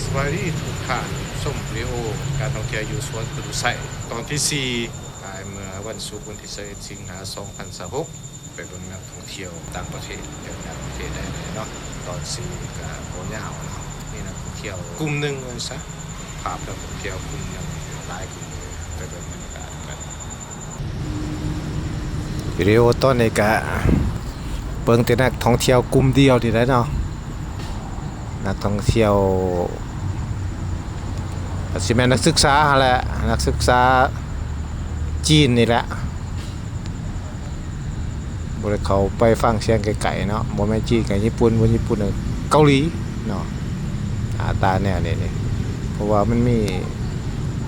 ສະບາຍດີທຸກທ່ານ, ຊົມວິດີໂອການທ່ອງທ່ຽວຢູ່ສວນປະຕູໄຊ ຕອນທີສີ່ ຖ່າຍເມື່ອວັນສຸກ ວັນທີຊາວເອັດ ສິງຫາ ສອງພັນຊາວຫົກ ໄປເບິ່ງນັກທ່ອງທ່ຽວຕ່າງປະເທດ ຈາກຕ່າງປະເທດໄດ້ເນາະ. ຕອນສີ່ກໍບໍ່ຍາວເນາະ, ມີນັກທ່ອງທ່ຽວກຸ່ມໜຶ່ງວ່າຊັ້ນຊະ, ພາບນັກທ່ອງທ່ຽວກຸ່ມໜຶ່ງ ຫຼາຍກຸ່ມເລີຍ, ໄປເບິ່ງບັນຍາກາດກັນ. ວິດີໂອຕອນນີ້ກະເບິ່ງແຕ່ນັກທ່ອງທ່ຽວກຸ່ມດຽວນີ້ແຫຼະເນາະ, ນັກທ່ອງທ່ຽວກໍຊິແມ່ນນັກສຶກສາຫັ້ນແຫຼະ, ນັກສຶກສາຈີນນີ້ແຫຼະ. ບໍ່ໄດ້ເຂົ້າໄປຟັງສຽງໄກໆເນາະ, ບໍ່ແມ່ນຈີນກໍຍີ່ປຸ່ນ, ບໍ່ຍີ່ປຸ່ນກໍເກົາຫຼີເນາະ, ໜ້າຕາແນວນີ້ນີ້. ເພາະວ່າມັນມີ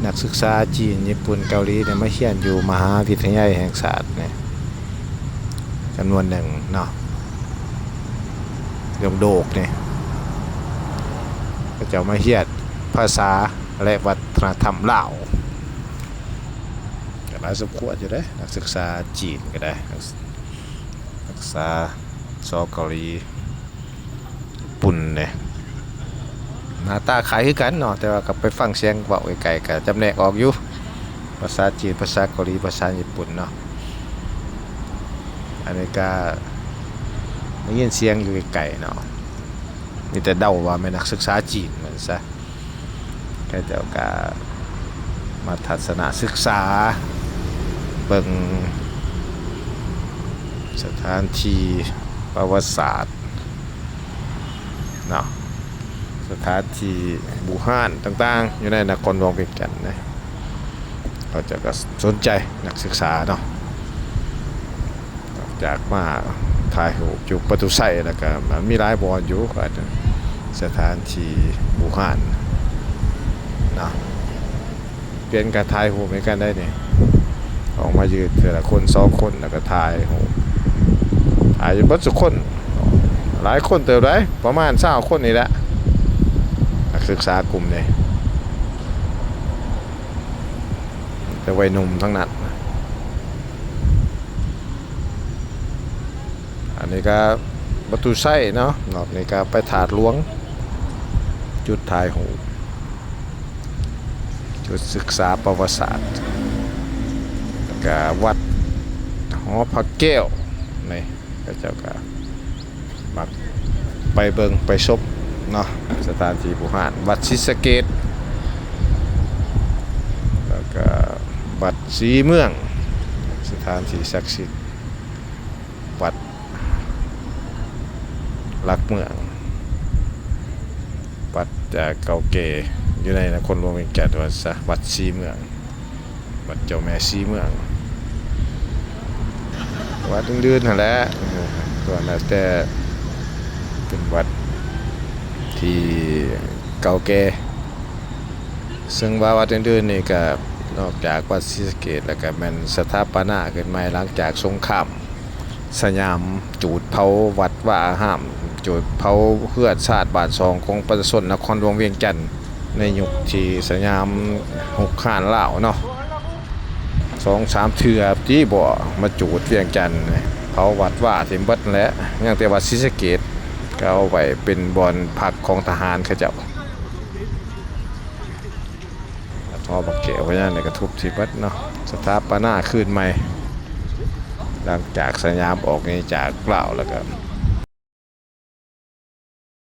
ນັກສຶກສາຈີນ, ຍີ່ປຸ່ນ, ເກົາຫຼີນີ້ມາຮຽນຢູ່ມະຫາວິທະຍາໄລແຫ່ງຊາດນີ້ ຈຳນວນໜຶ່ງເນາະ, ເລື່ອງໂດກນີ້ ເຂົາເຈົ້າມາຮຽນພາສາ ແລະ ວັດທະນະທຳລາວ ກໍຫຼາຍສົມຄວນຢູ່ເດ້, ນັກສຶກສາຈີນກໍໄດ້, ນັກ ນັກສຶກສາ ຊາວເກົາຫຼີ ຍີ່ປຸ່ນເດ້. ໜ້າຕາຄ້າຍຄືກັນເນາະ, ແຕ່ວ່າກໍໄປຟັງສຽງເວົ້າໄກໆ ກໍຈຳແນກອອກຢູ່ ພາສາຈີນ, ພາສາເກົາຫຼີ, ພາສາຍີ່ປຸ່ນເນາະ. ອັນນີ້ກໍໄດ້ຍິນສຽງຢູ່ໄກໆເນາະ, ມີແຕ່ເດົາວ່າແມ່ນນັກສຶກສາຈີນວ່າຊັ້ນຊະ. ເຂົາເຈົ້າກໍມາທັດສະນະສຶກສາ ເບິ່ງສະຖານທີ່ປະຫວັດສາດເນາະ, ສະຖານທີ່ບູຮານຕ່າງໆ ຢູ່ໃນນະຄອນຫຼວງວຽງຈັນນະ, ເຂົາເຈົ້າກໍສົນໃຈນັກສຶກສາເນາະ. ນອກຈາກມາຖ່າຍຮູບຢູ່ປະຕູໄຊແລ້ວ ກໍມັນມີຫຼາຍບ່ອນຢູ່ ສະຖານທີ່ບູຮານເນາະ, ປ່ຽນກັນຖ່າຍຮູບໃຫ້ກັນໄດ້ນີ້, ອອກມາຢືນເທື່ອລະຄົນສອງຄົນ ແລ້ວກໍຖ່າຍຮູບ, ຖ່າຍຢູ່ເບິດສຸຄົນ, ຫຼາຍຄົນເຕີບໃດ໋, ປະມານຊາວຄົນນີ້ແຫຼະ ນັກສຶກສາກຸ່ມນີ້, ແຕ່ໄວໜຸ່ມທັງນັ້ນ. ອັນນີ້ກໍປະຕູໄຊເນາະ, ນອກນີ້ກໍໄປທາດຫຼວງ, ຈຸດຖ່າຍຮູບ, ຈຸດສຶກສາປະຫວັດສາດ, ແລ້ວກໍວັດຫໍພະແກ້ວນີ້ ເຂົາເຈົ້າກໍມັກໄປເບິ່ງໄປຊົມເນາະ, ສະຖານທີ່ບູຮານ, ວັດສີສະເກດ ແລ້ວກໍວັດສີເມືອງ, ສະຖານທີ່ສັກສິດ, ວັດຫຼັກເມືອງ, ວັດເກົ່າແກ່ຢູ່ໃນນະຄອນຫຼວງວຽງຈັນ ວ່າຊະ, ວັດສີເມືອງ, ວັດເຈົ້າແມ່ສີເມືອງ, ວັດອື່ນໆຫັ້ນແຫຼະ, ສ່ວນແລ້ວແຕ່ເປັນວັດທີ່ເກົ່າແກ່. ເຊິ່ງວ່າວັດອື່ນໆນີ້ກໍນອກຈາກວັດສີສະເກດ ແລ້ວກໍແມ່ນສະຖາປະນາຂຶ້ນໃໝ່ຫຼັງຈາກສົງຄາມສະຫຍາມ, ຈູດເຜົາວັດວາອາຮາມ, ຈູດເຜົາເຮືອນຊານບ້ານຊ່ອງຂອງປະຊາຊົນນະຄອນຫຼວງວຽງຈັນ ໃນຍຸກທີ່ສະຫຍາມຮຸກຮານລາວເນາະ. ສອງສາມເທື່ອຕິບໍ່ມາຈູດວຽງຈັນ, ເຜົາວັດວາຖິ້ມເບິດແຫຼະ, ຍັງແຕ່ວັດສີສະເກດກໍເອົາໄວ້ເປັນບ່ອນພັກຂອງທະຫານເຂົາເຈົ້າ. ຫໍພະແກ້ວພະຍານີ້ກໍທຸບຖິ້ມເບິດເນາະ, ສະຖາປະນາຄືນໃໝ່ ຫຼັງຈາກສະຫຍາມອອກໜີຈາກລາວແລ້ວກໍ